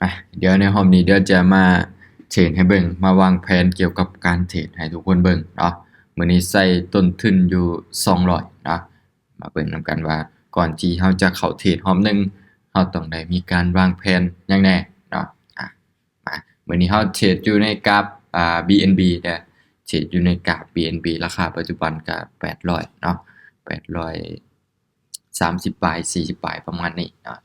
ອ່ະ ດຽວໃນຮອບນີ້ ດຽວຈະມາເທຣດໃຫ້ເບິ່ງ ມາວາງແຜນກ່ຽວກັບການເທຣດໃຫ້ທຸກຄົນເບິ່ງເນາະ. ມື້ນີ້ໃສ່ຕົ້ນທຶນຢູ່ສອງຮ້ອຍເນາະ. ມາເບິ່ງນຳກັນວ່າ ກ່ອນທີ່ເຮົາຈະເຂົ້າເທຣດຮອບໜຶ່ງ ເຮົາຕ້ອງໄດ້ມີການວາງແຜນຫຍັງແດ່ເນາະ. ອ່ະ ມາ ມື້ນີ້ເຮົາເທຣດຢູ່ໃນກາບ ອ່າ ບີເອັນບີ ເດີ ເທຣດຢູ່ໃນກາບ ບີເອັນບີ ລາຄາປັດຈຸບັນກໍແປດຮ້ອຍເນາະ ແປດຮ້ອຍ ສາມສິບປາຍ ສີ່ສິບປາຍ ປະມານນີ້ເນາະ.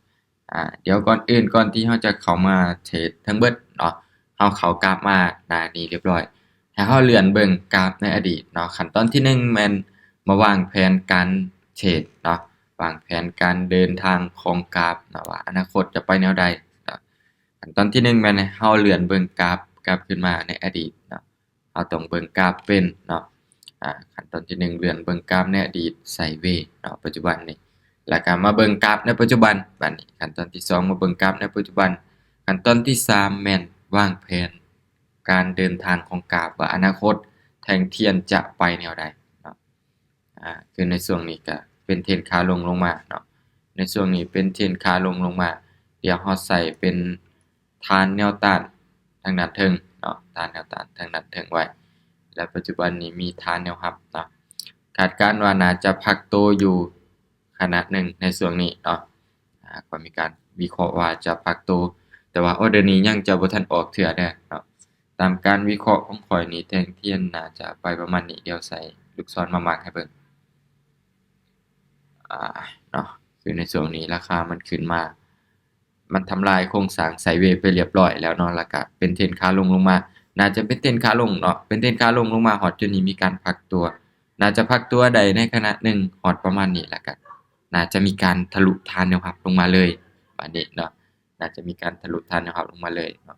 ອ່າ ດຽວກ່ອນອື່ນ ກ່ອນທີ່ເຮົາຈະເຂົ້າມາເທຣດທັງເບິດເນາະ ເຮົາເຂົ້າກາບມາໜ້ານີ້ຮຽບຮ້ອຍ ໃຫ້ເຮົາເລື່ອນເບິ່ງກາບໃນອະດີດເນາະ. ຂັ້ນຕອນທີໜຶ່ງແມ່ນມາວາງແຜນການເທຣດເນາະ ວາງແຜນການເດີນທາງຂອງກາບເນາະ ວ່າອະນາຄົດຈະໄປແນວໃດເນາະ. ຂັ້ນຕອນທີໜຶ່ງແມ່ນໃຫ້ເຮົາເລື່ອນເບິ່ງກາບກັບຄືນມາໃນອະດີດເນາະ. ເຮົາຕ້ອງເບິ່ງກາບເປັນເນາະ. ອ່າ ຂັ້ນຕອນທີໜຶ່ງ ເລື່ອນເບິ່ງກາບໃນອະດີດ ໄຊເວເນາະ ປັດຈຸບັນນີ້ ແລ້ວກໍມາເບິ່ງກາບໃນປັດຈຸບັນ. ບາດນີ້ຂັ້ນຕອນທີສອງ ມາເບິ່ງກາບໃນປັດຈຸບັນ. ຂັ້ນຕອນທີສາມແມ່ນວາງແຜນການເດີນທາງຂອງກາບ ວ່າອະນາຄົດແທ່ງທຽນຈະໄປແນວໃດເນາະ. ອ່າ ຄືໃນຊ່ວງນີ້ກໍເປັນເທຣນຂາລົງລົງມາເນາະ ໃນຊ່ວງນີ້ເປັນເທຣນຂາລົງລົງມາ. ດຽວເຮົາໃສ່ເປັນ ຖານແນວຕ້ານທາງດ້ານເທິງເນາະ ຖານແນວຕ້ານທາງດ້ານເທິງໄວ້ ແລະ ປັດຈຸບັນນີ້ມີຖານແນວຮັບເນາະ. ຄາດການວ່າໜ້າຈະພັກໂຕຢູ່ຂະນະໜຶ່ງໃນຊ່ວງນີ້ເນາະ. ອ່າ ກໍມີການວິເຄາະວ່າຈະພັກໂຕ ແຕ່ວ່າອອເດີນີ້ຍັງຈະບໍ່ທັນອອກເທື່ອເດີເນາະ. ຕາມການວິເຄາະຂອງຂ້ອຍນີ້ ແທ່ງທຽນໜ້າຈະໄປປະມານນີ້. ດຽວໃສ່ລູກສອນມາມາກໃຫ້ເບິ່ງ. ອ່າ ເນາະ ຄືໃນຊ່ວງນີ້ລາຄາມັນຂຶ້ນມາ ມັນທຳລາຍໂຄງສ້າງໄຊເວໄປຮຽບຮ້ອຍແລ້ວເນາະ ແລ້ວກະເປັນເທຣນຂາລົງລົງມາ. ໜ້າຈະເປັນເທຣນຂາລົງເນາະ ເປັນເທຣນຂາລົງລົງມາຮອດຈຸດນີ້ມີການພັກຕົວ. ໜ້າຈະພັກຕົວໄດ້ໃນຂະນະໜຶ່ງຮອດປະມານນີ້ ແລ້ວກະໜ້າຈະມີການທະລຸຖານແນວຮັບລົງມາເລີຍບາດນີ້ເນາະ. ໜ້າຈະມີການທະລຸຖານແນວຮັບລົງມາເລີຍເນາະ.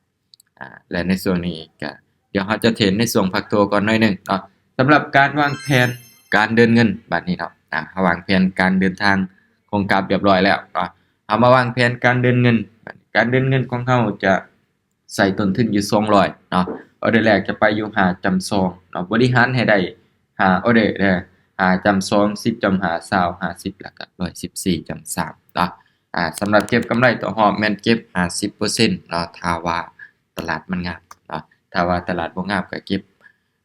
ອ່າ ແລະ ໃນຊ່ວງນີ້ກະ ດຽວເຮົາຈະເທຣດໃນຊ່ວງພັກຕົວກ່ອນໜ້ອຍໜຶ່ງເນາະ. ສຳລັບການວາງແຜນການເດີນເງິນບາດນີ້ເນາະ ອ່າ ເຮົາວາງແຜນການເດີນທາງຂອງກາບຮຽບຮ້ອຍແລ້ວເນາະ. ເຮົາມາວາງແຜນການເດີນເງິນ. ການເດີນເງິນຂອງເຮົາຈະໃສ່ຕົ້ນທຶນຢູ່ສອງຮ້ອຍເນາະ. ອອເດີແລກຈະໄປຢູ່ຫ້າຈ້ຳສອງເນາະ. ບໍລິຫານໃຫ້ໄດ້ຫ້າອອເດີເດີ ຫ້າຈ້ຳສອງ ສິບຈ້ຳຫ້າ ຊາວ ຫ້າສິບ ແລ້ວກະຮ້ອຍສິບສີ່ຈ້ຳສາມເນາະ. ອ່າ ສຳລັບເກັບກຳໄລຕໍ່ຮອບແມ່ນເກັບຫ້າສິບເປີເຊັນເນາະ ຖ້າວ່າຕະຫຼາດມັນງາມເນາະ. ຖ້າວ່າຕະຫຼາດບໍ່ງາມກໍເກັບ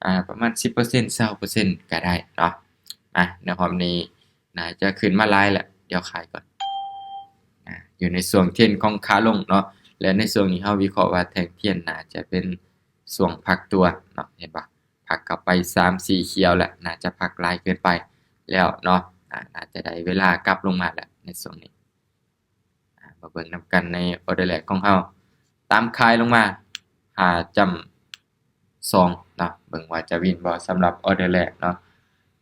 ອ່າ ປະມານສິບເປີເຊັນ ຊາວເປີເຊັນກໍໄດ້ເນາະ. ອ່າ ໃນຮອບນີ້ໜ້າຈະຂຶ້ນມາຫຼາຍແລ້ວ ດຽວຂາຍກ່ອນ. ອ່າ ຢູ່ໃນຊ່ວງເທຣນຂອງຂາລົງເນາະ ແລະ ໃນຊ່ວງນີ້ເຮົາວິເຄາະວ່າແທ່ງທຽນໜ້າຈະເປັນຊ່ວງພັກຕົວເນາະ. ເຫັນບໍ່ ພັກເຂົ້າໄປສາມສີຂຽວແລ້ວ ໜ້າຈະພັກຫຼາຍເກີນໄປແລ້ວເນາະ. ອ່າ ໜ້າຈະໄດ້ເວລາກັບລົງມາແລ້ວໃນຊ່ວງນີ້. ອ່າ ມາເບິ່ງນຳກັນໃນອອເດີແລກຂອງເຮົາ ຕາມຂາຍລົງມາຫ້າຈ້ຳສອງເນາະ. ເບິ່ງວ່າຈະວິນບໍ່ ສຳລັບອອເດີແລກເນາະ.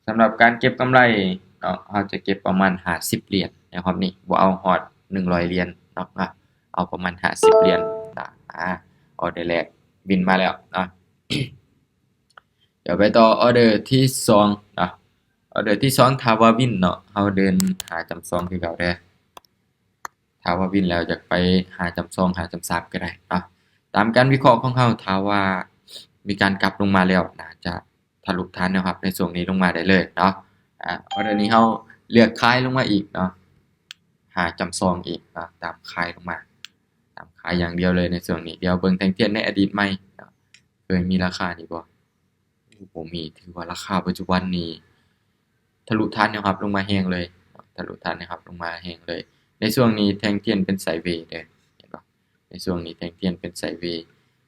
ສຳລັບການເກັບກຳໄລເນາະ ເຮົາຈະເກັບປະມານຫ້າສິບຫຼຽນໃນຮອບນີ້ ບໍ່ເອົາຮອດໜຶ່ງຮ້ອຍຫຼຽນເນາະ ເອົາປະມານຫ້າສິບຫຼຽນເນາະ. ອ່າ ອອເດີແລກວິນມາແລ້ວເນາະ. ດຽວໄປຕໍ່ອອເດີທີສອງເນາະ. ອອເດີທີສອງ ຖ້າວ່າວິນເນາະ ເຮົາເດີນຫ້າຈ້ຳສອງຄືເກົ່າເດີ. ຖ້າວ່າວິນແລ້ວຢາກໄປຫ້າຈ້ຳສອງ ຫ້າຈ້ຳສາມກໍໄດ້ເນາະ. ຕາມການວິເຄາະຂອງເຮົາ ຖ້າວ່າມີການກັບລົງມາແລ້ວ ໜ້າຈະທະລຸຖານແນວຮັບໃນຊ່ວງນີ້ລົງມາໄດ້ເລີຍເນາະ. ອາ ອອເດີນີ້ເຮົາເລືອກຂາຍລົງມາອີກເນາະ ຫ້າຈ້ຳສອງອີກເນາະ. ຕາມຂາຍລົງມາ ຕາມຂາຍຢ່າງດຽວເລີຍໃນຊ່ວງນີ້. ດຽວເບິ່ງແທ່ງທຽນໃນອະດີດໃໝ່ເນາະ ເຄີຍມີລາຄານີ້ບໍ່? ໂອ້ ບໍ່ມີ. ຖືວ່າລາຄາປັດຈຸບັນນີ້ທະລຸຖານແນວຮັບລົງມາແຮງເລີຍເນາະ ທະລຸຖານແນວຮັບລົງມາແຮງເລີຍ. ໃນຊ່ວງນີ້ແທ່ງທຽນເປັນໄຊເວເດີ ເຫັນບໍ່? ໃນຊ່ວງນີ້ແທ່ງທຽນເປັນໄຊເວ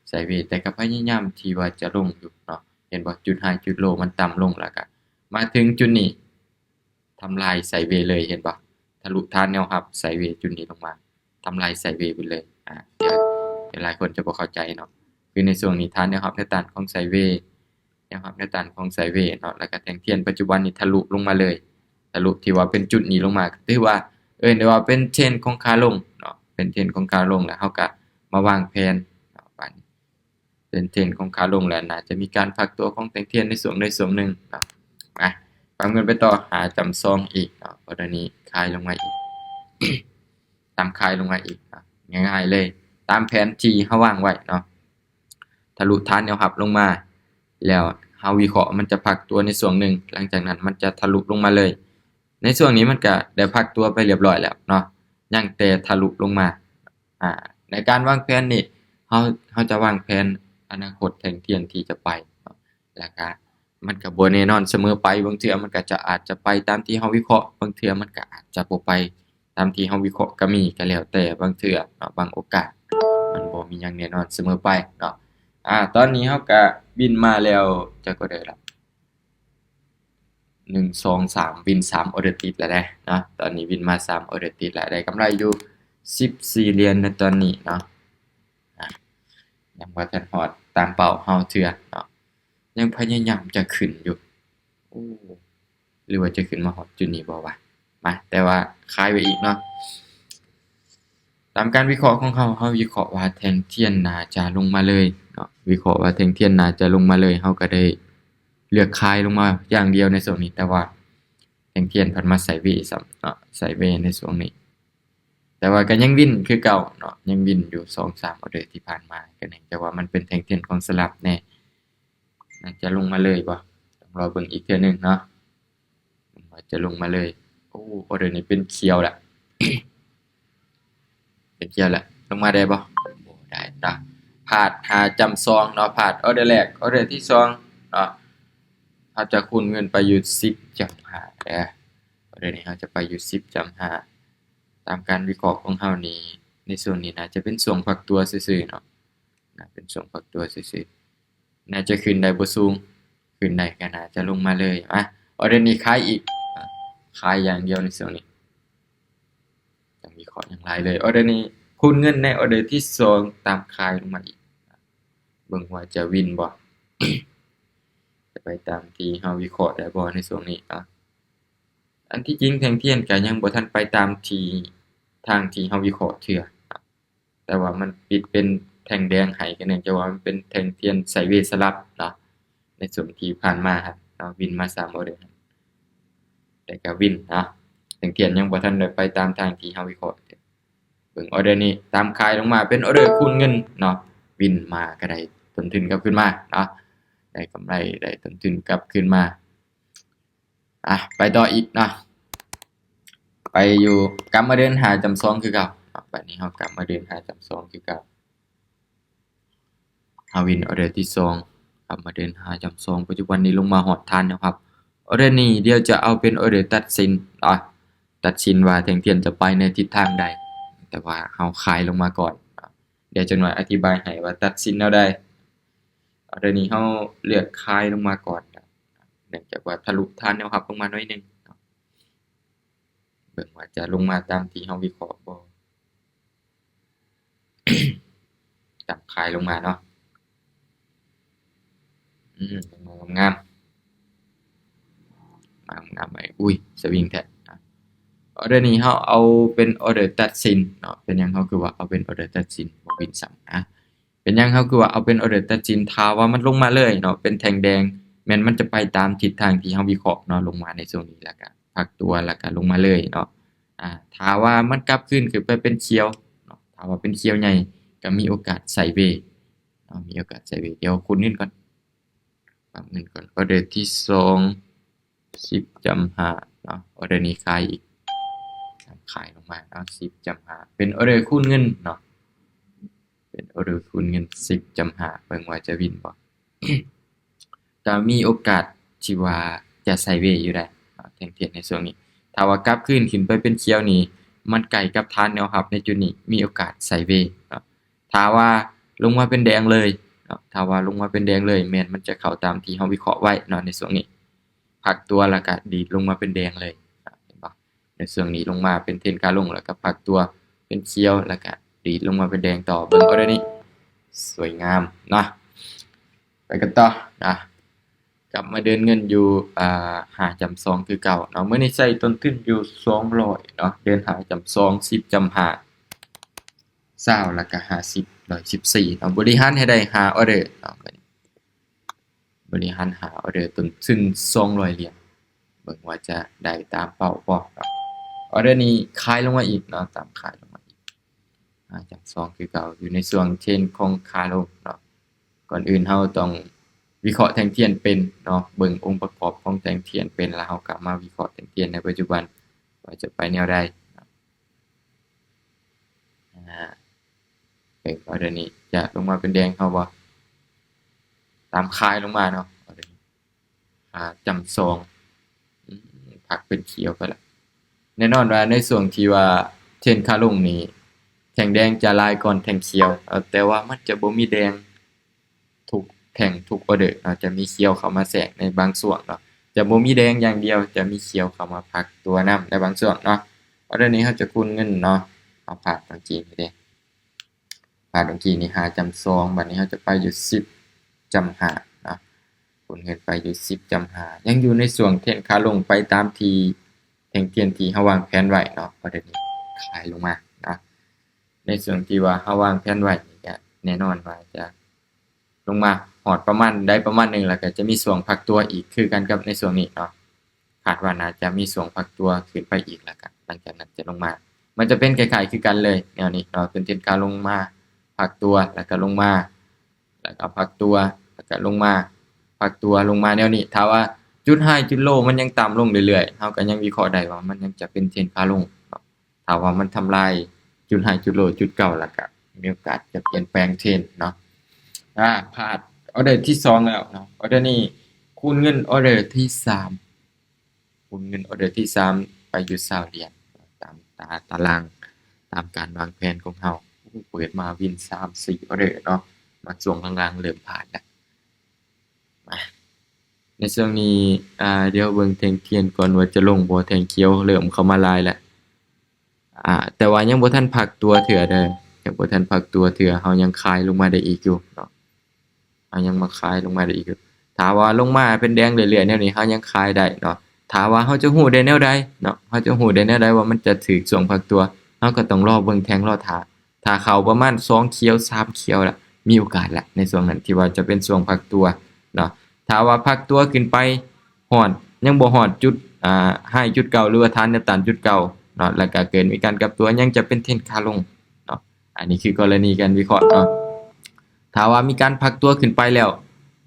ໄຊເວ ແຕ່ກໍພະຍາຍາມທີ່ວ່າຈະລົງຢູ່ເນາະ. ເຫັນບໍ່? ຈຸດໄຮຈຸດໂລມັນຕ່ຳລົງ ແລ້ວກໍມາເຖິງຈຸດນີ້ ທຳລາຍໄຊເວເລີຍ ເຫັນບໍ່? ທະລຸຖານແນວຮັບໄຊເວຈຸດນີ້ລົງມາ ທຳລາຍໄຊເວໄປເລີຍ. ອາ ດຽວ ດຽວຫຼາຍຄົນຈະບໍ່ເຂົ້າໃຈເນາະ. ຄືໃນຊ່ວງນີ້ຖານແນວຮັບແນວຕ້ານຂອງໄຊເວ ແນວຮັບແນວຕ້ານຂອງໄຊເວເນາະ ແລ້ວກໍແທ່ງທຽນປັດຈຸບັນນີ້ທະລຸລົງມາເລີຍ ທະລຸທີ່ວ່າເປັນຈຸດນີ້ລົງມາ ກໍຖືວ່າ ເອີ້ນໄດ້ວ່າເປັນເທຣນຂອງຂາລົງເນາະ ເປັນເທຣນຂອງຂາລົງ. ແລ້ວເຮົາກໍມາວາງແຜນເນາະ ບາດນີ້ ເປັນເທຣນຂອງຂາລົງ ແລະ ໜ້າຈະມີການພັກຕົວຂອງແທ່ງທຽນໃນຊ່ວງໃດຊ່ວງໜຶ່ງເນາະ. ມາ ປັບເງິນໄປຕໍ່ ຫ້າຈ້ຳສອງອີກເນາະ. ອອເດີນີ້ຂາຍລົງມາອີກ ຕາມຂາຍລົງມາອີກເນາະ. ງ່າຍໆເລີຍ ຕາມແຜນທີ່ເຮົາວາງໄວ້ເນາະ ທະລຸຖານແນວຮັບລົງມາ ແລ້ວເຮົາວິເຄາະມັນຈະພັກຕົວໃນຊ່ວງໜຶ່ງ ຫຼັງຈາກນັ້ນມັນຈະທະລຸລົງມາເລີຍ. ໃນຊ່ວງນີ້ມັນກະໄດ້ພັກຕົວໄປຮຽບຮ້ອຍແລ້ວເນາະ ຍັງແຕ່ທະລຸລົງມາ ອາ ໃນການວາງແຜນນີ້ ເຮົາ ເຮົາຈະວາງແຜນອະນາຄົດແທ່ງທຽນທີ່ຈະໄປເນາະ ແລ້ວກະມັນກະບໍ່ແນ່ນອນສະເໝີໄປ, ບາງເທື່ອມັນກະຈະ ອາດຈະໄປຕາມທີ່ເຮົາວິເຄາະ, ບາງເທື່ອມັນກະອາດຈະບໍ່ໄປຕາມທີ່ເຮົາວິເຄາະກະມີ, ກະແລ້ວແຕ່ບາງເທື່ອເນາະ, ບາງໂອກາດມັນບໍ່ມີຫຍັງແນ່ນອນສະເໝີໄປເນາະ. ອາ ຕອນນີ້ເຮົາກະວິນມາແລ້ວຈັກອອເດີລະ? ໜຶ່ງ ສອງ ສາມ ວິນສາມອອເດີຕິດແລ້ວເດ້ເນາະ. ຕອນນີ້ວິນມາສາມອອເດີຕິດແລ້ວ ໄດ້ກຳໄລຢູ່ສິບສີ່ຫຼຽນໃນຕອນນີ້ເນາະ. ອາ ຍັງບໍ່ທັນຮອດຕາມເປົ້າເຮົາເທື່ອເນາະ, ຍັງພະຍາຍາມຈະຂຶ້ນຢູ່. ໂອ້ ຫຼືວ່າຈະຂຶ້ນມາຮອດຈຸດນີ້ບໍ່ວະ? ມາ ແຕ່ວ່າຂາຍໄວ້ອີກເນາະ. ຕາມການວິເຄາະຂອງເຮົາ ເຮົາວິເຄາະວ່າແທ່ງທຽນໜ້າຈະລົງມາເລີຍເນາະ, ວິເຄາະວ່າແທ່ງທຽນໜ້າຈະລົງມາເລີຍ, ເຮົາກໍໄດ້ເລືອກຂາຍລົງມາຢ່າງດຽວໃນຊ່ວງນີ້, ແຕ່ວ່າແທ່ງທຽນພັດມາໄຊເວຊ້ຳເນາະ, ໄຊເວໃນຊ່ວງນີ້, ແຕ່ວ່າກໍຍັງວິນຄືເກົ່າເນາະ, ຍັງວິນຢູ່ສອງສາມອອເດີທີ່ຜ່ານມາ, ກໍເນື່ອງຈາກວ່າມັນເປັນແທ່ງທຽນຂອງສະຫຼັບແດ່. ໜ້າຈະລົງມາເລີຍບໍ່? ຕ້ອງລໍເບິ່ງອີກເທື່ອໜຶ່ງເນາະ. ວ່າຈະລົງມາເລີຍ. ໂອ້ ອອເດີນີ້ເປັນຂຽວລະ ເປັນຂຽວລະ. ລົງມາໄດ້ບໍ່? ບໍ່ໄດ້ເນາະ. ພາດຫາຈ້ຳສອງເນາະ, ພາດອອເດີແລກ. ອອເດີທີສອງເນາະ, ເຮົາຈະຄູນເງິນໄປຢູ່ສິບຈ້ຳຫ້າເດີ. ອອເດີນີ້ເຮົາຈະໄປຢູ່ສິບຈ້ຳຫ້າ. ຕາມການວິເຄາະຂອງເຮົານີ້ ໃນຊ່ວງນີ້ໜ້າຈະເປັນຊ່ວງພັກຕົວຊື່ໆເນາະ, ໜ້າເປັນຊ່ວງພັກຕົວຊື່ໆ. ໜ້າຈະຂຶ້ນໄດ້ບໍ່ສູງ, ຂຶ້ນໄດ້ກໍໜ້າຈະລົງມາເລີຍ. ມາ ອອເດີນີ້ຂາຍອີກ, ຂາຍຢ່າງດຽວໃນຊ່ວງນີ້, ຕ້ອງວິເຄາະຫຍັງຫຼາຍເລີຍ. ອອເດີນີ້ຄູນເງິນໃນອອເດີທີສອງ ຕາມຂາຍລົງມາອີກ, ເບິ່ງວ່າຈະວິນບໍ່, ຈະໄປຕາມທີ່ເຮົາວິເຄາະໄດ້ບໍ່ໃນຊ່ວງນີ້. ອາ ອັນທີ່ຈິງແທ່ງທຽນກໍຍັງບໍ່ທັນໄປຕາມທີ່ ທາງທີ່ເຮົາວິເຄາະເທື່ອ. ແຕ່ວ່າມັນປິດເປັນແທ່ງແດງໃຫ້ ກໍເນື່ອງຈາກວ່າມັນເປັນແທ່ງທຽນໄຊເວສະຫຼັບເນາະ, ໃນຊ່ວງທີ່ຜ່ານມາຫັ້ນເນາະ ວິນມາສາມອອເດີ ແຕ່ກໍວິນເນາະ, ແທ່ງທຽນຍັງບໍ່ທັນໄດ້ໄປຕາມທາງທີ່ເຮົາວິເຄາະ. ເບິ່ງອອເດີນີ້ ຕາມຂາຍລົງມາເປັນອອເດີຄູນເງິນເນາະ, ວິນມາກໍໄດ້ຕົ້ນທຶນກັບຄືນມາເນາະ, ໄດ້ກຳໄລ ໄດ້ຕົ້ນທຶນກັບຄືນມາ. ອ່ະ ໄປຕໍ່ອີກເນາະ, ໄປຢູ່ ກັບມາເດີນຫ້າຈ້ຳສອງຄືເກົ່າເນາະ. ບາດນີ້ເຮົາກັບມາເດີນຫ້າຈ້ຳສອງຄືເກົ່າ, ເຮົາວິນອອເດີທີສອງ ກັບມາເດີນຫ້າຈ້ຳສອງ. ປັດຈຸບັນນີ້ລົງມາຮອດຖານແນວຮັບ. ອອເດີນີ້ດຽວຈະເອົາເປັນອອເດີຕັດສິນເນາະ, ຕັດສິນວ່າແທ່ງທຽນຈະໄປໃນທິດທາງໃດ, ແຕ່ວ່າເຮົາຂາຍລົງມາກ່ອນເນາະ. ດຽວຈັກໜ່ອຍອະທິບາຍໃຫ້ວ່າຕັດສິນແນວໃດ. ອອເດີນີ້ເຮົາເລືອກຂາຍລົງມາກ່ອນ ເນື່ອງຈາກວ່າທະລຸຖານແນວຮັບລົງມາໜ້ອຍໜຶ່ງເນາະ. ເບິ່ງວ່າຈະລົງມາຕາມທີ່ເຮົາວິເຄາະບໍ່. ຕາມຂາຍລົງມາເນາະ. ອືມ ລົງມາງາມໆ ມາງາມໄວ້. ອຸ້ຍ ສະວິງແທ້. ອອເດີນີ້ເຮົາເອົາເປັນອອເດີຕັດສິນເນາະ. ເປັນຫຍັງເຮົາຄືວ່າເອົາເປັນອອເດີຕັດສິນ ບໍ່ວິນຊ້ຳ? ອະ ເປັນຫຍັງເຮົາຄືວ່າເອົາເປັນອອເດີຕັດສິນ? ຖ້າວ່າມັນລົງມາເລີຍເນາະ ເປັນແທ່ງແດງ ແມ່ນມັນຈະໄປຕາມທິດທາງທີ່ເຮົາວິເຄາະເນາະ, ລົງມາໃນຊ່ວງນີ້ ແລ້ວກະພັກຕົວ ແລ້ວກະລົງມາເລີຍເນາະ. ອາ ຖ້າວ່າມັນກັບຄືນ ຂຶ້ນໄປເປັນຂຽວເນາະ, ຖ້າວ່າເປັນຂຽວໃຫຍ່ ກະມີໂອກາດໄຊເວເນາະ, ມີໂອກາດໄຊເວ. ດຽວຄູນເງິນກ່ອນ ປັບເງິນກ່ອນ. ອອເດີທີສອງ ສິບຈ້ຳຫ້າເນາະ, ອອເດີນີ້ຂາຍອີກ ຂາຍລົງມາເນາະ ສິບຈ້ຳຫ້າ ເປັນອອເດີຄູນເງິນເນາະ, ເປັນອອເດີຄູນເງິນສິບຈ້ຳຫ້າ. ເບິ່ງວ່າຈະວິນບໍ່? ກໍມີໂອກາດທີ່ວ່າຈະໄຊເວຢູ່ໄດ໋ເນາະ ແທ່ງທຽນໃນຊ່ວງນີ້. ຖ້າວ່າກັບຄືນຂຶ້ນໄປເປັນຂຽວນີ້ ມັນໃກ້ກັບຖານແນວຮັບໃນຈຸດນີ້ ມີໂອກາດໄຊເວເນາະ. ຖ້າວ່າລົງມາເປັນແດງເລີຍເນາະ, ຖ້າວ່າລົງມາເປັນແດງເລີຍ ແມ່ນມັນຈະເຂົ້າຕາມທີ່ເຮົາວິເຄາະໄວ້ເນາະ ໃນຊ່ວງນີ້. ພັກຕົວແລ້ວກະດີດລົງມາເປັນແດງເລີຍເນາະ, ເຫັນບໍ່? ໃນຊ່ວງນີ້ລົງມາເປັນເທຣນຂາລົງ ແລ້ວກະພັກຕົວເປັນຂຽວ ແລ້ວກະດີດລົງມາເປັນແດງຕໍ່. ເບິ່ງເອົາເດີນີ້ ສວຍງາມເນາະ. ໄປກັນຕໍ່ນະ, ກັບມາເດີນເງິນຢູ່ ອາ ຫ້າຈ້ຳສອງຄືເກົ່າເນາະ. ມື້ນີ້ໃສ່ຕົ້ນທຶນຢູ່ສອງຮ້ອຍເນາະ, ເດີນຫ້າຈ້ຳສອງ ສິບຈ້ຳຫ້າ ຊາວ ແລ້ວກະຫ້າສິບ ຮ້ອຍສິບສີ່ເນາະ. ບໍລິຫານໃຫ້ໄດ້ຫ້າອອເດີເນາະ, ບໍລິຫານຫ້າອອເດີ ຕົ້ນທຶນສອງຮ້ອຍຫຼຽນ. ເບິ່ງວ່າຈະໄດ້ຕາມເປົ້າບໍ່ເນາະ. ອອເດີນີ້ຂາຍລົງມາອີກເນາະ, ຕາມຂາຍລົງມາອີກ ຫ້າຈ້ຳສອງຄືເກົ່າ, ຢູ່ໃນຊ່ວງເທຣນຂອງຂາລົງເນາະ. ກ່ອນອື່ນເຮົາຕ້ອງວິເຄາະແທ່ງທຽນເປັນເນາະ, ເບິ່ງອົງປະກອບຂອງແທ່ງທຽນເປັນ ແລ້ວເຮົາກໍມາວິເຄາະແທ່ງທຽນໃນປັດຈຸບັນວ່າຈະໄປແນວໃດເນາະ. ອາ ອີ ອໍເດີນີ້ຈະລົງມາເປັນແດງເຮົາບໍ່? ຕາມຂາຍລົງມາເນາະ ອໍເດີນີ້ ຫາຈ້ຳສອງ ອືມ ພັກເປັນຂຽວໄປລະ. ແນ່ນອນວ່າໃນຊ່ວງທີ່ວ່າເທຣນຂາລົງນີ້ ແທ່ງແດງຈະຫຼາຍກ່ອນແທ່ງຂຽວ ເອີ ແຕ່ວ່າມັນຈະບໍ່ມີແດງ ທຸກແທ່ງທຸກອໍເດີເນາະ ຈະມີຂຽວເຂົ້າມາແຊກໃນບາງຊ່ວງເນາະ ຈະບໍ່ມີແດງຢ່າງດຽວ ຈະມີຂຽວເຂົ້າມາພັກຕົວນຳໃນບາງຊ່ວງເນາະ. ອໍເດີນີ້ເຮົາຈະຄູນເງິນເນາະ ເຮົາພາດຕອນກີ້ນີ້ເດ້ ພາດຕອນກີ້ນີ້ຫ້າຈ້ຳສອງ ບາດນີ້ເຮົາຈະໄປຢູ່ສິບຈ້ຳຫ້າເນາະ ຄູນເງິນໄປຢູ່ສິບຈ້ຳຫ້າ ຍັງຢູ່ໃນຊ່ວງເທຣນຂາລົງ ໄປຕາມທີ່ແທ່ງທຽນທີ່ເຮົາວາງແຜນໄວ້ເນາະ. ອໍເດີນີ້ຂາຍລົງມາເນາະ ໃນຊ່ວງທີ່ວ່າເຮົາວາງແຜນໄວ້ນີ້ກະແນ່ນອນວ່າຈະ ລົງມາຮອດປະມານໃດປະມານໜຶ່ງ ແລ້ວກະຈະມີຊ່ວງພັກຕົວອີກຄືກັນກັບໃນຊ່ວງນີ້ເນາະ ຄາດວ່າໜ້າຈະມີຊ່ວງພັກຕົວຂຶ້ນໄປອີກ ແລ້ວກະຫຼັງຈາກນັ້ນຈະລົງມາ ມັນຈະເປັນຄ້າຍໆຄືກັນເລີຍແນວນີ້ເນາະ ເປັນເທຣນຂາລົງມາ ພັກຕົວ ແລ້ວກະລົງມາ ແລ້ວກະພັກຕົວ ແລ້ວກະລົງມາ ພັກຕົວ ລົງມາແນວນີ້. ຖ້າວ່າຈຸດໄຮຈຸດໂລມັນຍັງຕ່ຳລົງເລື້ອຍໆ ເຮົາກະຍັງວິເຄາະໄດ້ວ່າມັນຍັງຈະເປັນເທຣນຂາລົງເນາະ. ຖ້າວ່າມັນທຳລາຍຈຸດໄຮຈຸດໂລຈຸດເກົ່າ ແລ້ວກະມີໂອກາດຈະປ່ຽນແປງເທຣນເນາະ. ອາ ພາດອໍເດີທີສອງແລ້ວເນາະ ອໍເດີນີ້ຄູນເງິນອໍເດີທີສາມ ຄູນເງິນອໍເດີທີສາມໄປຢູ່ຊາວຫຼຽນ ຕາມຕາຕາລາງ ຕາມການວາງແຜນຂອງເຮົາ. ໂອ້ ເປີດມາວິນສາມສີ່ອໍເດີເນາະ ມາຊ່ວງຫຼັງໆເລີ່ມພາດແລ້ວ. ມາ ໃນຊ່ວງນີ້ ອາ ດຽວເບິ່ງແທ່ງທຽນກ່ອນວ່າຈະລົງບໍ່ ແທ່ງຂຽວເລີ່ມເຂົ້າມາຫຼາຍແລ້ວ ອາ ແຕ່ວ່າຍັງບໍ່ທັນພັກຕົວເທື່ອເດີ ຍັງບໍ່ທັນພັກຕົວເທື່ອ ເຮົາຍັງຂາຍລົງມາໄດ້ອີກຢູ່ເນາະ ເຮົາຍັງມາຂາຍລົງມາໄດ້ອີກຢູ່. ຖ້າວ່າລົງມາເປັນແດງເລື້ອຍໆແນວນີ້ ເຮົາຍັງຂາຍໄດ້ເນາະ. ຖ້າວ່າເຮົາຈະຮູ້ໄດ້ແນວໃດເນາະ ເຮົາຈະຮູ້ໄດ້ແນວໃດວ່າມັນຈະຖືກຊ່ວງພັກຕົວ ເຮົາກະຕ້ອງລໍເບິ່ງແທ່ງລໍຖ້າ ຖ້າເຂົ້າປະມານສອງຂຽວສາມຂຽວລະ ມີໂອກາດລະ ໃນຊ່ວງນັ້ນທີ່ວ່າຈະເປັນຊ່ວງພັກຕົວເນາະ. ຖ້າວ່າພັກຕົວຂຶ້ນໄປຮອດ ຍັງບໍ່ຮອດຈຸດ ອາ ໄຮຈຸດເກົ່າ ຫຼືວ່າຖານແນວຕ້ານຈຸດເກົ່າເນາະ ແລ້ວກະເກີດມີການກັບຕົວ ຍັງຈະເປັນເທຣນຂາລົງເນາະ. ອັນນີ້ຄືກໍລະນີການວິເຄາະເນາະ. ຖ້າວ່າມີການພັກຕົວຂຶ້ນໄປແລ້ວ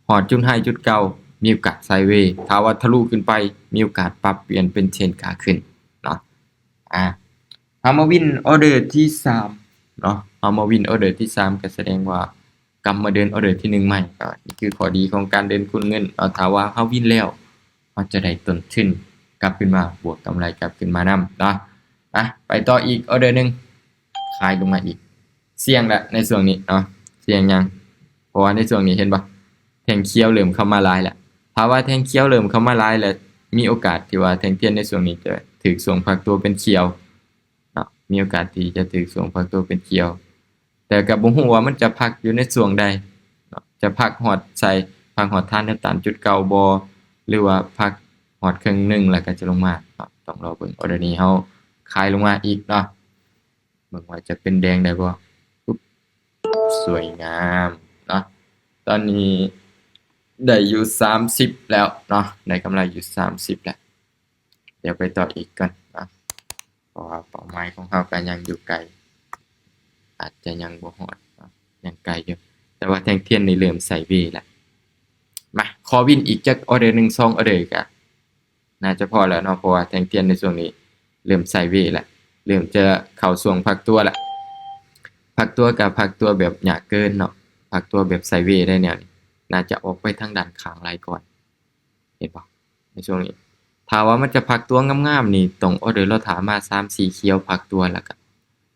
ຮອດຈຸດໄຮຈຸດເກົ່າ ມີໂອກາດໄຊເວ. ຖ້າວ່າທະລຸຂຶ້ນໄປ ມີໂອກາດປັບປ່ຽນເປັນເທຣນຂາຂຶ້ນເນາະ. ອາ ເຮົາມາວິນອໍເດີທີສາມເນາະ ເຮົາມາວິນອໍເດີທີສາມ ກະສະແດງວ່າກັບມາເດີນອໍເດີທີໜຶ່ງໃໝ່. ອາ ນີ້ຄືຂໍ້ດີຂອງການເດີນຄູນເງິນເນາະ ຖ້າວ່າເຮົາວິນແລ້ວ ເຮົາຈະໄດ້ຕົ້ນທຶນກັບຄືນມາ ບວກກຳໄລກັບຄືນມານຳເນາະ. ອາ ໄປຕໍ່ອີກອໍເດີໜຶ່ງ ຂາຍລົງມາອີກ ສ່ຽງລະໃນຊ່ວງນີ້ເນາະ ສ່ຽງຫຍັງ ເພາະວ່າໃນຊ່ວງນີ້ເຫັນບໍ່ ແທ່ງຂຽວເລີ່ມເຂົ້າມາຫຼາຍລະ. ຖ້າວ່າແທ່ງຂຽວເລີ່ມເຂົ້າມາຫຼາຍລະ ມີໂອກາດທີ່ວ່າແທ່ງທຽນໃນຊ່ວງນີ້ຈະຖືກຊ່ວງພັກຕົວເປັນຂຽວເນາະ ມີໂອກາດທີ່ຈະຖືກຊ່ວງພັກຕົວເປັນຂຽວ ແຕ່ກະບໍ່ຮູ້ວ່າມັນຈະພັກຢູ່ໃນຊ່ວງໃດເນາະ ຈະພັກຮອດໃສ ພັກຮອດຖານແນວຕ້ານຈຸດເກົ່າບໍ່ ຫຼືວ່າພັກຮອດເຄິ່ງໜຶ່ງແລ້ວກະຈະລົງມາເນາະ ຕ້ອງລໍເບິ່ງ. ອໍເດີນີ້ເຮົາຂາຍລົງມາອີກເນາະ ເບິ່ງວ່າຈະເປັນແດງໄດ້ບໍ່. ປຶບ ສວຍງາມເນາະ ຕອນນີ້ໄດ້ຢູ່ສາມສິບແລ້ວເນາະ ໄດ້ກຳໄລຢູ່ສາມສິບແລ້ວ. ດຽວໄປຕໍ່ອີກກ່ອນເນາະ ເພາະວ່າເປົ້າໝາຍຂອງເຮົາກະຍັງຢູ່ໄກ ອາດຈະຍັງບໍ່ຮອດເນາະ ຍັງໄກຢູ່ ແຕ່ວ່າແທ່ງທຽນນີ້ເລີ່ມໄຊເວລະ. ມາ ຂໍວິນອີກຈັກອໍເດີໜຶ່ງສອງອໍເດີກະໜ້າຈະພໍແລ້ວເນາະ ເພາະວ່າແທ່ງທຽນໃນຊ່ວງນີ້ເລີ່ມໄຊເວລະ ເລີ່ມຈະເຂົ້າຊ່ວງພັກຕົວລະ. ພັກຕົວກະພັກຕົວແບບຍາກເກີນເນາະ ພັກຕົວແບບໄຊເວໄດ້ແນວນີ້ ໜ້າຈະອອກໄປທາງດ້ານຂ້າງຫຼາຍກ່ອນ ເຫັນບໍ່ ໃນຊ່ວງນີ້. ຖ້າວ່າມັນຈະພັກຕົວງາມໆນີ້ ຕ້ອງອໍເດີລໍຖ້າມາສາມສີ່ຂຽວພັກຕົວ ແລ້ວກະ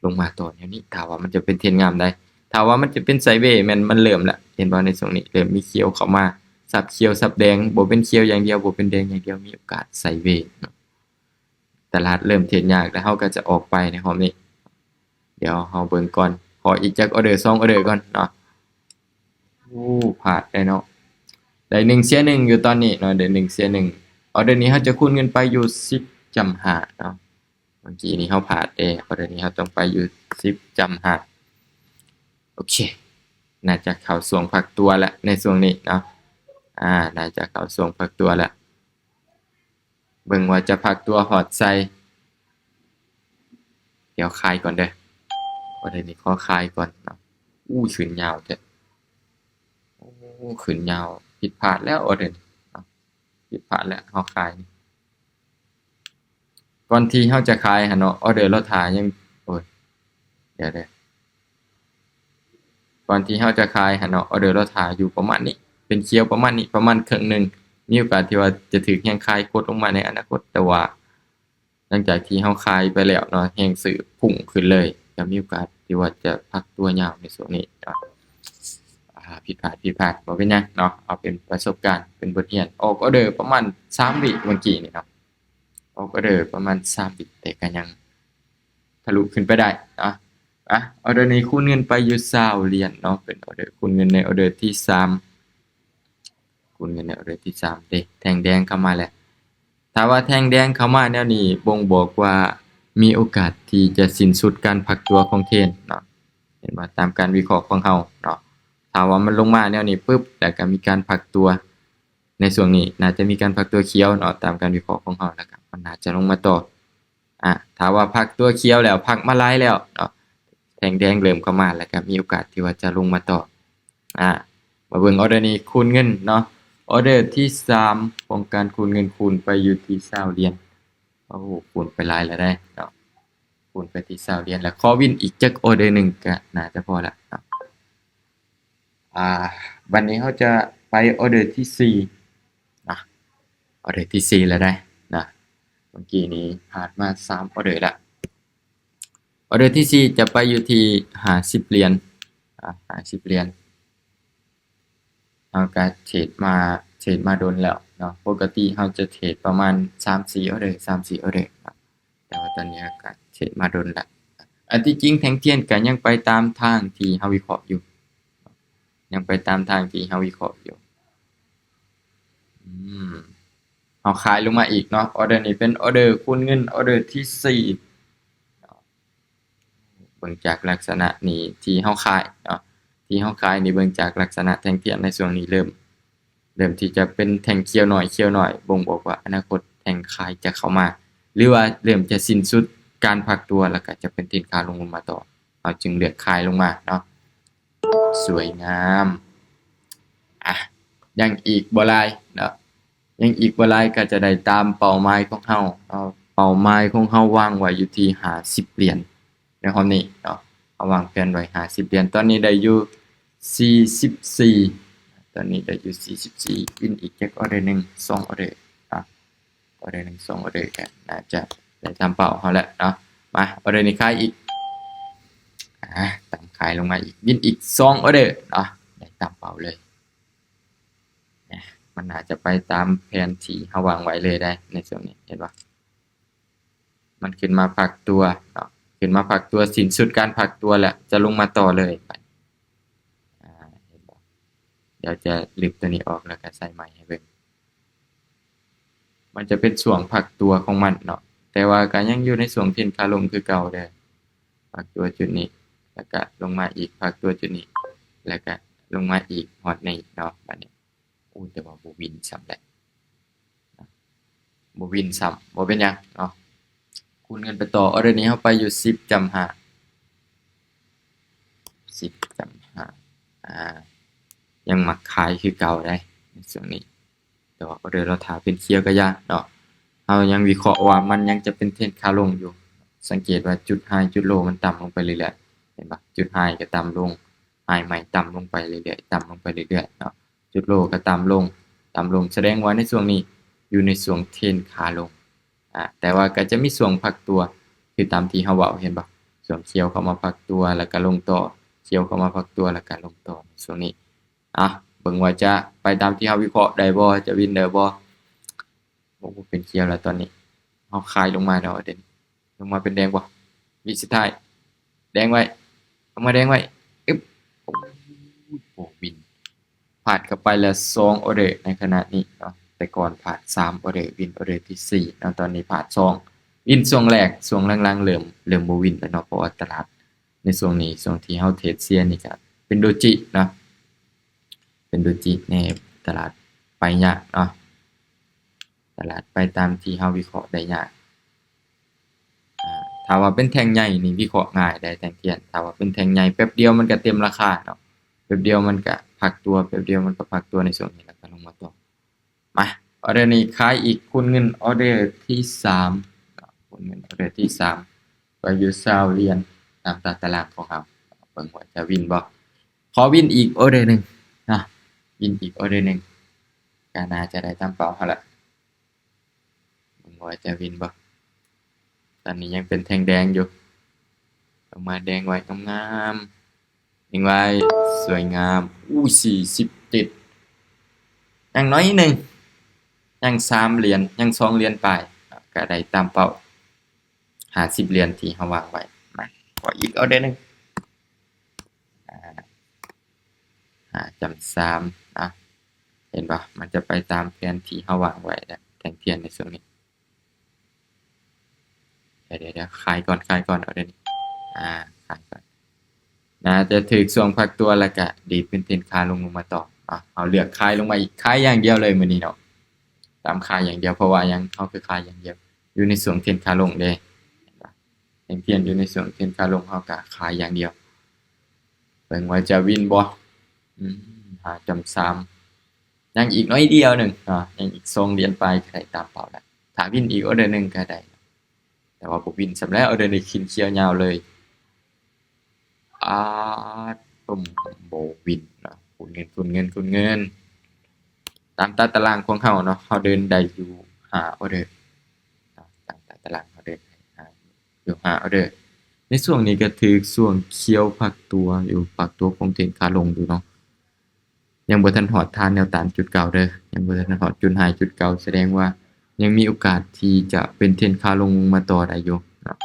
ລົງມາຕໍ່ແນວນີ້ ຖ້າວ່າມັນຈະເປັນເທຣນງາມໄດ໋. ຖ້າວ່າມັນຈະເປັນໄຊເວ ແມ່ນມັນເລີ່ມລະ ເຫັນບໍ່ ໃນຊ່ວງນີ້ເລີ່ມມີຂຽວເຂົ້າມາ ສັບຂຽວສັບແດງ ບໍ່ເປັນຂຽວຢ່າງດຽວ ບໍ່ເປັນແດງຢ່າງດຽວ ມີໂອກາດໄຊເວເນາະ. ຕະຫຼາດເລີ່ມເທຣດຍາກ ແລ້ວເຮົາກະຈະອອກໄປໃນຮອບນີ້. ດຽວເຮົາເບິ່ງກ່ອນ ຂໍອີກຈັກອໍເດີສອງອໍເດີກ່ອນເນາະ. ໂອ້ ພາດໄດ້ເນາະ ໄດ້ໜຶ່ງເສຍໜຶ່ງຢູ່ຕອນນີ້ເນາະ ໄດ້ໜຶ່ງເສຍໜຶ່ງ. ອໍເດີນີ້ເຮົາຈະຄູນເງິນໄປຢູ່ສິບຈ້ຳຫ້າເນາະ ເມື່ອກີ້ນີ້ເຮົາພາດເດ້ ອໍເດີນີ້ເຮົາຕ້ອງໄປຢູ່ສິບຈ້ຳຫ້າ. ໂອເຄ ໜ້າຈະເຂົ້າຊ່ວງພັກຕົວແລ້ວໃນຊ່ວງນີ້ເນາະ ອາ ໜ້າຈະເຂົ້າຊ່ວງພັກຕົວແລ້ວ. ເບິ່ງວ່າຈະພັກຕົວຮອດໃສ. ດຽວຂາຍກ່ອນເດີ ອໍເດີນີ້ຂໍຂາຍກ່ອນເນາະ. ອູ້ ຂຶ້ນຍາວແທ້ ໂອ້ ຂຶ້ນຍາວ ຜິດພາດແລ້ວ ອໍເດີນີ້ເນາະ ຜິດພາດແລ້ວ ເຮົາຂາຍ. ກ່ອນທີ່ເຮົາຈະຂາຍຫັ້ນເນາະ ອໍເດີລໍຖ້າຍັງ ໂອ້ຍ ດຽວເດີ ເ ກ່ອນທີ່ເຮົາຈະຂາຍຫັ້ນເນາະ ອໍເດີລາວຖ້າຢູ່ປະມານນີ້ ເປັນຂຽວປະມານນີ້ ປະມານເຄິ່ງໜຶ່ງ ມີໂອກາດທີ່ວ່າຈະຖືກແຮງຂາຍກົດລົງມາໃນອະນາຄົດ ແຕ່ວ່າຫຼັງຈາກທີ່ເຮົາຂາຍໄປແລ້ວເນາະ ແຮງຊື້ພຸ່ງຂຶ້ນເລີຍ ກໍມີໂອກາດທີ່ວ່າຈະພັກຕົວຍາວໃນຊ່ວງນີ້ເນາະ. ອາ ຜິດພາດ ຜິດພາດ ບໍ່ເປັນຫຍັງເນາະ ເອົາເປັນປະສົບການ ເປັນບົດຮຽນ. ອອກອໍເດີປະມານສາມວິເມື່ອກີ້ນີ້ເນາະ ອອກອໍເດີປະມານສາມວິ ແຕ່ກໍຍັງທະລຸຂຶ້ນໄປໄດ້ເນາະ. ອາ ອໍເດີນີ້ຄູນເງິນໄປຢູ່ຊາວຫຼຽນເນາະ ເປັນອໍເດີຄູນເງິນໃນອໍເດີທີສາມ ຄູນເງິນໃນອໍເດີທີສາມເດ້ ແທ່ງແດງເຂົ້າມາແລ້ວ. ຖ້າວ່າແທ່ງແດງເຂົ້າມາແນວນີ້ ບົ່ງບອກວ່າມີໂອກາດທີ່ຈະສິ້ນສຸດການພັກຕົວຂອງເທຣນເນາະ ເຫັນບໍ່? ຕາມການວິເຄາະຂອງເຮົາເນາະ ຖ້າວ່າມັນລົງມາແນວນີ້ປຶບ ແລ້ວກໍມີການພັກຕົວໃນຊ່ວງນີ້ ໜ້າຈະມີການພັກຕົວຂຽວເນາະ ຕາມການວິເຄາະຂອງເຮົາ ແລ້ວກໍມັນໜ້າຈະລົງມາຕໍ່. ອາ ຖ້າວ່າພັກຕົວຂຽວແລ້ວ ພັກມາຫຼາຍແລ້ວເນາະ ແທ່ງແດງເລີ່ມເຂົ້າມາ ແລ້ວກໍມີໂອກາດທີ່ວ່າຈະລົງມາຕໍ່. ອາ ມາເບິ່ງອໍເດີນີ້ຄູນເງິນເນາະ ອໍເດີທີສາມຂອງການຄູນເງິນ ຄູນໄປຢູ່ທີ່ຊາວຫຼຽນ. ໂອ້ ຄູນໄປຫຼາຍແລ້ວເດ້ເນາະ ຄູນໄປທີ່ຊາວຫຼຽນ ແລ້ວຂໍວິນອີກຈັກອໍເດີໜຶ່ງກໍໜ້າຈະພໍລະເນາະ. ອາ ບັດນີ້ເຮົາຈະໄປອໍເດີທີສີ່ນະ ອໍເດີທີສີ່ແລ້ວໄດ໋ນະ ເມື່ອກີ້ນີ້ຜ່ານມາສາມອໍເດີລະ. ອໍເດີທີສີ່ຈະໄປຢູ່ທີ່ຫ້າສິບຫຼຽນ ອາ ຫ້າສິບຫຼຽນ. ເຮົາກໍເທຣດມາ ເທຣດມາດົນແລ້ວເນາະ ປົກກະຕິເຮົາຈະເທຣດປະມານສາມສີ່ອໍເດີ ສາມສີ່ອໍເດີເນາະ ແຕ່ວ່າຕອນນີ້ເຮົາກໍເທຣດມາດົນແລ້ວ. ອັນທີ່ຈິງແທ່ງທຽນກໍຍັງໄປຕາມທາງທີ່ເຮົາວິເຄາະຢູ່ ຍັງໄປຕາມທາງທີ່ເຮົາວິເຄາະຢູ່. ອືມ ເຮົາຂາຍລົງມາອີກເນາະ ອໍເດີນີ້ເປັນອໍເດີຄູນເງິນ ອໍເດີທີສີ່ເນາະ. ເບິ່ງຈາກລັກສະນະນີ້ທີ່ເຮົາຂາຍເນາະ ທີ່ເຮົາຂາຍນີ້ ເບິ່ງຈາກລັກສະນະແທ່ງທຽນໃນຊ່ວງນີ້ເລີ່ມ ເລີ່ມທີ່ຈະເປັນແທ່ງຂຽວໜ້ອຍ ຂຽວໜ້ອຍ ບົ່ງບອກວ່າອະນາຄົດແທ່ງຂາຍຈະເຂົ້າມາ ຫຼືວ່າເລີ່ມຈະສິ້ນສຸດການພັກຕົວ ແລ້ວກໍຈະເປັນເທຣນຂາລົງລົງມາຕໍ່ ເຮົາຈຶ່ງເລືອກຂາຍລົງມາເນາະ. ສວຍງາມ. ອະ ຍັງອີກບໍ່ຫຼາຍເນາະ ຍັງອີກບໍ່ຫຼາຍກໍຈະໄດ້ຕາມເປົ້າໝາຍຂອງເຮົາເນາະ ເປົ້າໝາຍຂອງເຮົາວາງໄວ້ຢູ່ທີ່ຫ້າສິບຫຼຽນໃນຮອບນີ້ເນາະ ເຮົາວາງແຜນໄວ້ຫ້າສິບຫຼຽນ ຕອນນີ້ໄດ້ຢູ່ສີ່ສິບສີ່ ຕອນນີ້ໄດ້ຢູ່ສີ່ສິບສີ່ ວິນອີກຈັກອໍເດີໜຶ່ງ ສອງອໍເດີເນາະ ອໍເດີໜຶ່ງ ສອງອໍເດີກໍໜ້າຈະໄດ້ຕາມເປົ້າເຮົາແລ້ວເນາະ. ມາ ອໍເດີນີ້ຂາຍອີກ ອາ ຕາມຂາຍລົງມາອີກ ວິນອີກສອງອໍເດີເນາະ ໄດ້ຕາມເປົ້າເລີຍ. ນະ ມັນໜ້າຈະໄປຕາມແຜນທີ່ເຮົາວາງໄວ້ເລີຍໄດ໋ ໃນຊ່ວງນີ້ ເຫັນບໍ່? ມັນຂຶ້ນມາພັກຕົວເນາະ ຂຶ້ນມາພັກຕົວ ສິ້ນສຸດການພັກຕົວແລ້ວ ຈະລົງມາຕໍ່ເລີຍ. ອາ ເຫັນບໍ່? ດຽວຈະລຶບຕົວນີ້ອອກ ແລ້ວກໍໃສ່ໃໝ່ໃຫ້ເບິ່ງ. ມັນຈະເປັນຊ່ວງພັກຕົວຂອງມັນເນາະ ແຕ່ວ່າກໍຍັງຢູ່ໃນຊ່ວງເທຣນຂາລົງຄືເກົ່າເດີ. ພັກຕົວຈຸດນີ້ ແລ້ວກະລົງມາອີກ ພັກຕົວຈຸດນີ້ ແລ້ວກະລົງມາອີກຮອດນີ້ເນາະ ບາດນີ້. ໂອ້ ແຕ່ວ່າບໍ່ວິນຊ້ຳແຫຼະ ບໍ່ວິນຊ້ຳ ບໍ່ເປັນຫຍັງເນາະ ຄູນເງິນໄປຕໍ່. ອໍເດີນີ້ເຮົາໄປຢູ່ສິບຈ້ຳຫ້າ ສິບຈ້ຳຫ້າ ອາ ຍັງມັກຂາຍຄືເກົ່າໄດ໋ໃນຊ່ວງນີ້. ແຕ່ວ່າອໍເດີລາວຖ້າເປັນຂຽວກໍຢ່າເນາະ ເຮົາຍັງວິເຄາະວ່າມັນຍັງຈະເປັນເທຣນຂາລົງຢູ່. ສັງເກດວ່າຈຸດໄຮຈຸດໂລມັນຕ່ຳລົງໄປເລື້ອຍໆ ເຫັນບໍ່? ຈຸດໄຮກໍຕ່ຳລົງ ໄຮໃໝ່ຕ່ຳລົງໄປເລື້ອຍໆ ຕ່ຳລົງໄປເລື້ອຍໆເນາະ ຈຸດໂລກໍຕ່ຳລົງ ຕ່ຳລົງ ສະແດງວ່າໃນຊ່ວງນີ້ຢູ່ໃນຊ່ວງເທຣນຂາລົງ. ອາ ແຕ່ວ່າກໍຈະມີຊ່ວງພັກຕົວ ຄືຕາມທີ່ເຮົາເວົ້າ ເຫັນບໍ່? ຊ່ວງຂຽວເຂົ້າມາພັກຕົວ ແລ້ວກໍລົງຕໍ່ ຂຽວເຂົ້າມາພັກຕົວ ແລ້ວກໍລົງຕໍ່ ໃນຊ່ວງນີ້. ອາ ເບິ່ງວ່າຈະໄປຕາມທີ່ເຮົາວິເຄາະໄດ້ບໍ່? ຈະວິນໄດ້ບໍ່? ໂອ້ ເປັນຂຽວແລ້ວຕອນນີ້ ເຮົາຂາຍລົງມາແລ້ວເດ ລົງມາເປັນແດງບໍ່? ວິນສຸດທ້າຍ ແດງໄວ້ ເອົາມາແດງໄວ້ ອຶບ ໂອ້ ບໍ່ວິນ ພາດເຂົ້າໄປແລ້ວສອງອໍເດີໃນຂະນະນີ້ເນາະ ແຕ່ກ່ອນພາດສາມອໍເດີ ວິນອໍເດີທີສີ່ເນາະ ຕອນນີ້ພາດສອງ ວິນຊ່ວງແລກ ຊ່ວງຫຼັງໆເລີ່ມ ເລີ່ມບໍ່ວິນແລ້ວເນາະ ເພາະວ່າຕະຫຼາດໃນຊ່ວງນີ້ ຊ່ວງທີ່ເຮົາເທຣດເສຍນີ້ກະເປັນໂດຈິເນາະ ເປັນໂດຈິແນ່ ຕະຫຼາດໄປຍາກເນາະ ຕະຫຼາດໄປຕາມທີ່ເຮົາວິເຄາະໄດ້ຍາກ. ອາ ຖ້າວ່າເປັນແທ່ງໃຫຍ່ນີ້ວິເຄາະງ່າຍໄດ໋ແທ່ງທຽນ ຖ້າວ່າເປັນແທ່ງໃຫຍ່ແປັບດຽວມັນກະເຕັມລາຄາເນາະ ແປັບດຽວມັນກະພັກຕົວ ແປັບດຽວມັນກະພັກຕົວໃນຊ່ວງນີ້ ແລ້ວກະລົງມາຕໍ່. ມາ ອໍເດີນີ້ຂາຍອີກ ຄູນເງິນອໍເດີທີສາມເນາະ ຄູນເງິນອໍເດີທີສາມ ໄປຢູ່ຊາວຫຼຽນ ຕາມຕາຕະລາງຂອງເຮົາ ເບິ່ງວ່າຈະວິນບໍ່? ຂໍວິນອີກອໍເດີໜຶ່ງເນາະ ວິນອີກອໍເດີໜຶ່ງ ກະໜ້າຈະໄດ້ຕາມເປົ້າຫັ້ນລະ. ເບິ່ງວ່າຈະວິນບໍ່. ຕອນນີ້ຍັງເປັນແທ່ງແດງຢູ່ ລົງມາແດງໄວ້ງາມໆ ແດງໄວ້ສວຍງາມ. ອູ້ ສີ່ສິບເຈັດ ຍັງໜ້ອຍໜຶ່ງ ຍັງສາມຫຼຽນ ຍັງສອງຫຼຽນປາຍ ກະໄດ້ຕາມເປົ້າ ຫ້າສິບຫຼຽນທີ່ເຮົາວາງໄວ້. ມາ ຂໍອີກອໍເດີໜຶ່ງ ອາ ຫ້າຈຳສາມເນາະ ເຫັນບໍ່ ມັນຈະໄປຕາມແຜນທີ່ເຮົາວາງໄວ້ແລ້ວ ແທ່ງທຽນໃນຊ່ວງນີ້. ດຽວໆໆ ຂາຍກ່ອນ ຂາຍກ່ອນ ເອົາດຽວນີ້ ອາ ຂາຍກ່ອນ. ໜ້າຈະຖືກຊ່ວງພັກຕົວ ແລ້ວກະດີດເປັນເທຣນຂາລົງ ລົງມາຕໍ່ເນາະ. ເຮົາເລືອກຂາຍລົງມາອີກ ຂາຍຢ່າງດຽວເລີຍມື້ນີ້ເນາະ ຕາມຂາຍຢ່າງດຽວ. ເພາະວ່າຫຍັງ ເຮົາຄືຂາຍຢ່າງດຽວ ຢູ່ໃນຊ່ວງເທຣນຂາລົງເດ້ ເຫັນບໍ່ ແທ່ງທຽນຢູ່ໃນຊ່ວງເທຣນຂາລົງ ເຮົາກະຂາຍຢ່າງດຽວ. ເບິ່ງວ່າຈະວິນບໍ່ ອືມ ຫ້າຈຳສາມ ຍັງອີກໜ້ອຍດຽວໜຶ່ງເນາະ ຍັງອີກສອງຫຼຽນປາຍກະໄດ້ຕາມເປົ້າແລ້ວ. ຖ້າວິນອີກອໍເດີໜຶ່ງກະໄດ້ ແຕ່ວ່າບໍ່ວິນຊ້ຳແລ້ວ ອໍເດີນີ້ຂຶ້ນຂຽວຍາວເລີຍ. ອາ ປຶ້ມ ບໍ່ວິນເນາະ ຄູນເງິນ ຄູນເງິນ ຄູນເງິນ. ຕາມຕາຕະລາງຂອງເຮົາເນາະ ເຮົາເດີນໄດ້ຢູ່ຫ້າອໍເດີເນາະ ຕາມຕາຕະລາງເຮົາເດີນໄດ້ຢູ່ຫ້າອໍເດີ. ໃນຊ່ວງນີ້ກະຖືກຊ່ວງຂຽວພັກຕົວຢູ່ ພັກຕົວຂອງເທຣນຂາລົງຢູ່ເນາະ. ຍັງບໍ່ທັນຮອດຖານແນວຕ້ານຈຸດເກົ່າເດີ ຍັງບໍ່ທັນຮອດຈຸດໄຮຈຸດເກົ່າ ສະແດງວ່າຍັງມີໂອກາດທີ່ຈະເປັນເທຣນຂາລົງມາຕໍ່ໄດ້ຢູ່ເນາະ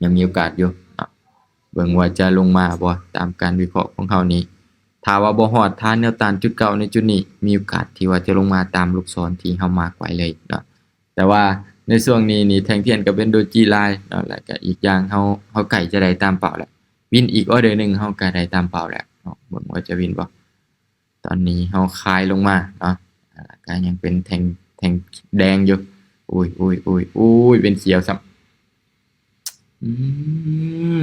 ຍັງມີໂອກາດຢູ່ເນາະ. ເບິ່ງວ່າຈະລົງມາບໍ່ ຕາມການວິເຄາະຂອງເຮົານີ້ ຖ້າວ່າບໍ່ຮອດຖານແນວຕ້ານຈຸດເກົ່າໃນຈຸດນີ້ ມີໂອກາດທີ່ວ່າຈະລົງມາຕາມລູກສອນທີ່ເຮົາມາກໄວ້ເລີຍເນາະ. ແຕ່ວ່າໃນຊ່ວງນີ້ນີ້ ແທ່ງທຽນກະເປັນໂດຈີຫຼາຍເນາະ ແລ້ວກະອີກຢ່າງເຮົາ ເຮົາໃກ້ຈະໄດ້ຕາມເປົ້າແລ້ວ ວິນອີກອໍເດີໜຶ່ງ ເຮົາກະໄດ້ຕາມເປົ້າແລ້ວເນາະ. ເບິ່ງວ່າຈະວິນບໍ່. ຕອນນີ້ເຮົາຂາຍລົງມາເນາະ ກະຍັງເປັນແທ່ງ ແທ່ງແດງຢູ່. ໂອ້ຍ ໂອ້ຍ ໂອ້ຍ ໂອ້ຍ ເປັນຂຽວຊ້ຳ. ອື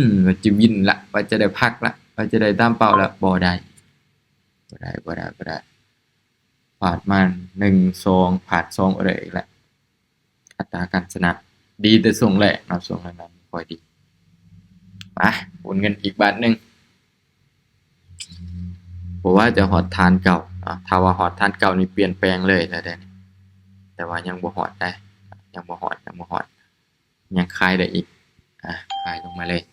ມ ວ່າຈະວິນລະ ວ່າຈະໄດ້ພັກລະ ວ່າຈະໄດ້ຕາມເປົ້າລະ ບໍ່ໄດ້ ບໍ່ໄດ້ ບໍ່ໄດ້ ບໍ່ໄດ້. ພາດມາໜຶ່ງ ສອງ ພາດສອງອໍເດີອີກລະ. ອັດຕາການຊະນະດີແຕ່ຊ່ວງແລກເນາະ ຊ່ວງຫຼັງໆບໍ່ຄ່ອຍດີ. ມາ ໂອນເງິນອີກບາດໜຶ່ງ ບໍ່ວ່າຈະຮອດຖານເກົ່າເນາະ. ຖ້າວ່າຮອດຖານເກົ່ານີ້ປ່ຽນແປງເລີຍແລ້ວເດ້ ແຕ່ວ່າຍັງບໍ່ຮອດເດ້ ຍັງບໍ່ຮອດ ຍັງບໍ່ຮອດ ຍັງຂາຍໄດ້ອີກ. ອາ ຂາຍລົງມາເລີຍ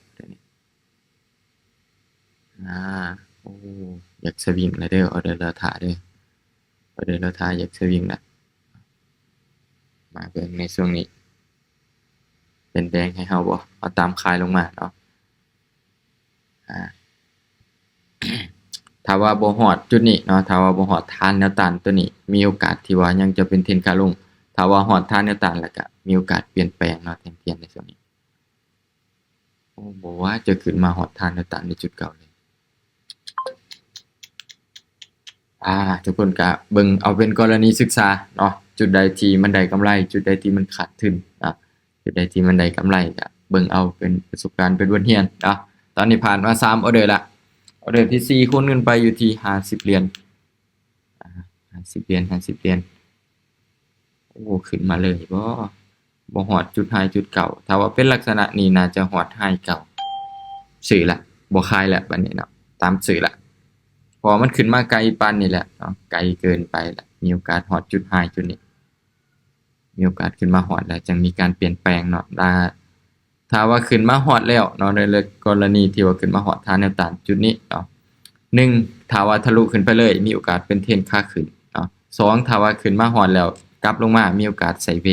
ອາ ໂອ້ ຢາກສະວິງແລ້ວເດີ ອໍເດີລໍຖ້າເດີ ອໍເດີລໍຖ້າ ຢາກສະວິງລະ. ມາເບິ່ງໃນຊ່ວງນີ້ ເປັນແດງໃຫ້ເຮົາບໍ່ ເຮົາຕາມຂາຍລົງມາເນາະ. ອາ ຖ້າວ່າບໍ່ຮອດຈຸດນີ້ເນາະ ຖ້າວ່າບໍ່ຮອດຖານແນວຕ້ານໂຕນີ້ ມີໂອກາດທີ່ວ່າຍັງຈະເປັນເທຣນຂາລົງ. ຖ້າວ່າຮອດຖານແນວຕ້ານແລ້ວກະມີໂອກາດປ່ຽນແປງເນາະ ແທ່ງທຽນໃນຊ່ວງນີ້. ໂອ້ ບໍ່ວ່າຈະຂຶ້ນມາຮອດຖານແນວຕ້ານໃນຈຸດເກົ່າເລີຍ. ອາ ທຸກຄົນກະເບິ່ງເອົາເປັນກໍລະນີສຶກສາເນາະ ຈຸດໃດທີ່ມັນໄດ້ກຳໄລ ຈຸດໃດທີ່ມັນຂາດທຶນເນາະ ຈຸດໃດທີ່ມັນໄດ້ກຳໄລກະເບິ່ງເອົາເປັນປະສົບການ ເປັນບົດຮຽນເນາະ. ຕອນນີ້ຜ່ານມາສາມອໍເດີລະ ອໍເດີທີສີ່ຄູນເງິນໄປຢູ່ທີ່ຫ້າສິບຫຼຽນ ອາ ຫ້າສິບຫຼຽນ ຫ້າສິບຫຼຽນ. ໂອ້ ຂຶ້ນມາເລີຍບໍ່ ບໍ່ຮອດຈຸດໄຮຈຸດເກົ່າ. ຖ້າວ່າເປັນລັກສະນະນີ້ໜ້າຈະຮອດໄຮເກົ່າ ຊື້ລະ ບໍ່ຂາຍລະບາດນີ້ເນາະ ຕາມຊື້ລະ. ເພາະວ່າມັນຂຶ້ນມາໄກປານນີ້ແຫຼະເນາະ ໄກເກີນໄປລະ ມີໂອກາດຮອດຈຸດໄຮຈຸດນີ້ ມີໂອກາດຂຶ້ນມາຮອດແລ້ວ ຈັ່ງມີການປ່ຽນແປງເນາະ. ຖ້າ ຖ້າວ່າຂຶ້ນມາຮອດແລ້ວເນາະ ໃນກໍລະນີທີ່ວ່າຂຶ້ນມາຮອດຖານແນວຕ້ານຈຸດນີ້ເນາະ ໜຶ່ງ ຖ້າວ່າທະລຸຂຶ້ນໄປເລີຍ ມີໂອກາດເປັນເທຣນຂາຂຶ້ນເນາະ. ສອງ ຖ້າວ່າຂຶ້ນມາຮອດແລ້ວກັບລົງມາ ມີໂອກາດໄຊເວ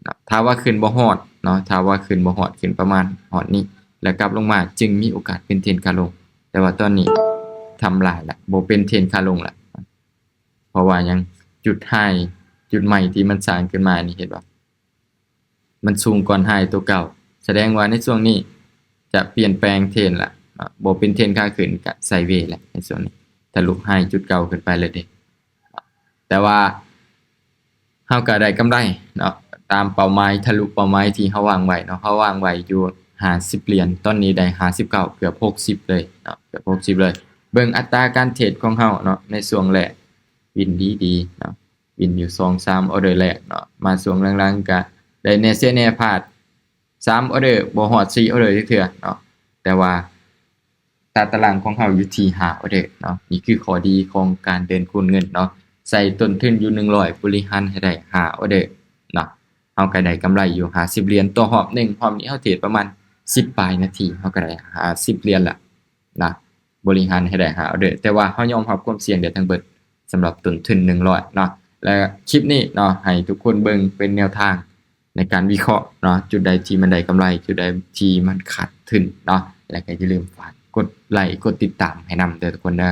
ເນາະ. ຖ້າວ່າຂຶ້ນບໍ່ຮອດເນາະ ຖ້າວ່າຂຶ້ນບໍ່ຮອດ ຂຶ້ນປະມານຮອດນີ້ ແລ້ວກັບລົງມາ ຈຶ່ງມີໂອກາດເປັນເທຣນຂາລົງ. ແຕ່ວ່າຕອນນີ້ທຳລາຍລະ ບໍ່ເປັນເທຣນຂາລົງລະ. ເພາະວ່າຫຍັງ? ຈຸດໄຮ ຈຸດໃໝ່ທີ່ມັນສ້າງຂຶ້ນມານີ້ ເຫັນບໍ່? ມັນສູງກ່ອນໄຮໂຕເກົ່າ ສະແດງວ່າໃນຊ່ວງນີ້ຈະປ່ຽນແປງເທຣນລະເນາະ ບໍ່ເປັນເທຣນຂາຂຶ້ນ ກະໄຊເວລະໃນຊ່ວງນີ້ ທະລຸໄຮຈຸດເກົ່າຂຶ້ນໄປເລີຍເດ້. ແຕ່ວ່າເຮົາກະໄດ້ກຳໄລເນາະ ຕາມເປົ້າໝາຍ ທະລຸເປົ້າໝາຍທີ່ເຮົາວາງໄວ້ເນາະ ເຮົາວາງໄວ້ຢູ່ຫ້າສິບຫຼຽນ ຕອນນີ້ໄດ້ຫ້າສິບເກົ້າ ເກືອບຫົກສິບເລີຍເນາະ ເກືອບຫົກສິບເລີຍ. ເບິ່ງອັດຕາການເທຣດຂອງເຮົາເນາະ ໃນຊ່ວງແລກວິນດີໆເນາະ ວິນຢູ່ສອງສາມອໍເດີແລກເນາະ ມາຊ່ວງຫຼັງໆກະໄດ້ແດ່ເສຍແດ່ ພາດສາມອໍເດີ ບໍ່ຮອດສີ່ອໍເດີຈັກເທື່ອເນາະ. ແຕ່ວ່າ ຕາຕະລາງຂອງເຮົາຢູ່ທີ່ຫ້າອໍເດີເນາະ. ນີ້ຄືຂໍ້ດີຂອງການເດີນຄູນເງິນເນາະ. ໃສ່ຕົ້ນທຶນຢູ່ໜຶ່ງຮ້ອຍ ບໍລິຫານໃຫ້ໄດ້ຫ້າອໍເດີເນາະ. ເຮົາກໍໄດ້ກຳໄລຢູ່ຫ້າສິບຫຼຽນຕໍ່ຮອບໜຶ່ງ. ຮອບນີ້ເຮົາເທຣດປະມານສິບປາຍນາທີ ເຮົາກໍໄດ້ຫ້າສິບຫຼຽນລະນະ, ບໍລິຫານໃຫ້ໄດ້ຫ້າອໍເດີ. ແຕ່ວ່າເຮົາຍອມຮັບຄວາມສ່ຽງໄດ້ທັງເບິດສຳລັບຕົ້ນທຶນໜຶ່ງຮ້ອຍເນາະ. ແລະ ຄລິບນີ້ເນາະ ໃຫ້ທຸກຄົນເບິ່ງເປັນແນວທາງໃນການວິເຄາະເນາະ, ຈຸດໃດທີ່ມັນໄດ້ກຳໄລ ຈຸດໃດທີ່ມັນຂາດທຶນເນາະ. ແລະ ກໍຢ່າລືມຝາກກົດໄລກ໌ ກົດຕິດຕາມໃຫ້ນຳເດີທຸກຄົນເດີ.